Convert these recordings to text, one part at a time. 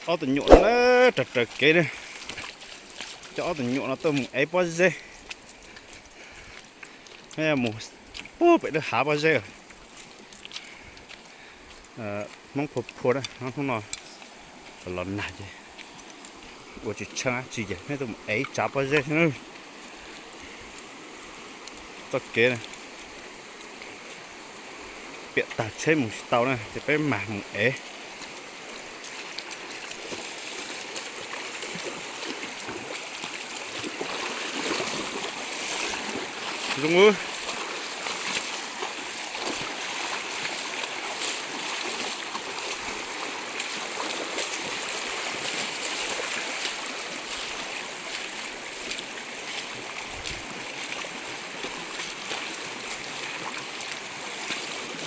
Ob tug nyuam no na, raws raws kev na, coj ob tug nyuam no tuaj mus ev pob zeb. Mus puag pem lub hav pob zeb. Hmoob phua phua na, hnub no los nag ces ua tsis tsheej dab tsi ces peb tuaj mus ev ib tsav pob zeb xwb na. Txoj kev na, piam tag tsheb mus tsis tau na ces peb mam mus ev. Zoo.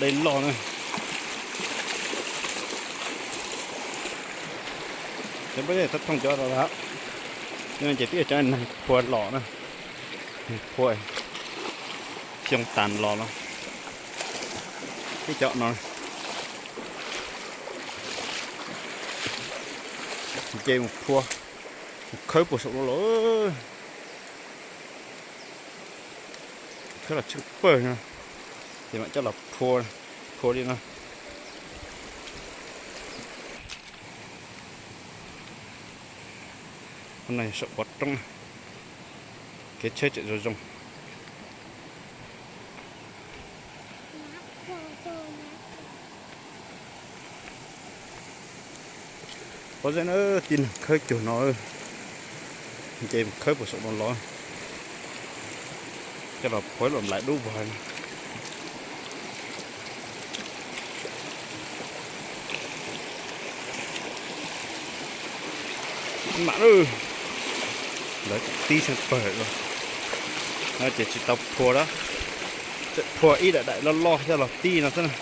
Dej loj na. Cov pob zeb thoob cov no ces twb yog cov neeg phua los na, phua xyoo tas los los, ib cov no nce mus phua, mus khawb puag saum no los, khawb los tsheej pawg no, ces mam coj los phua, phua li no. Qhov no yog saum pov roob, kev tsheb tseem zoo zoo. Pob zeb na, tib neeg khawb cuag no, nce mus khawb puag saum no los, coj los phua los nplais dub vog. Mam lawv tib seev pawg no ces tsis tau phua lawm, tseem phua ib daim daim loj loj coj los tib no xwb na.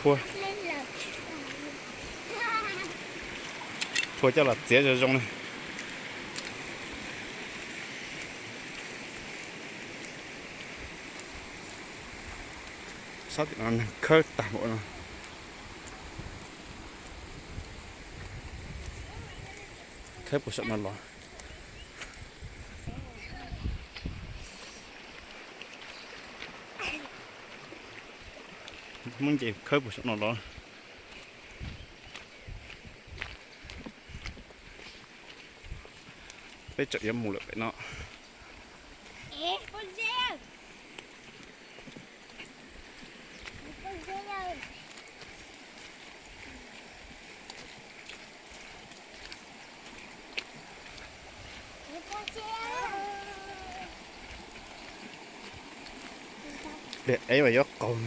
Phua, phua coj los txiav zoo zoo na. Sab tim no neeg khawb tag npaum no, khawb puag saum no los. Muab nce khawb puag saum no los. Peb tseem yuav mus lawm pem no. Pliag ev mas yuav qaug.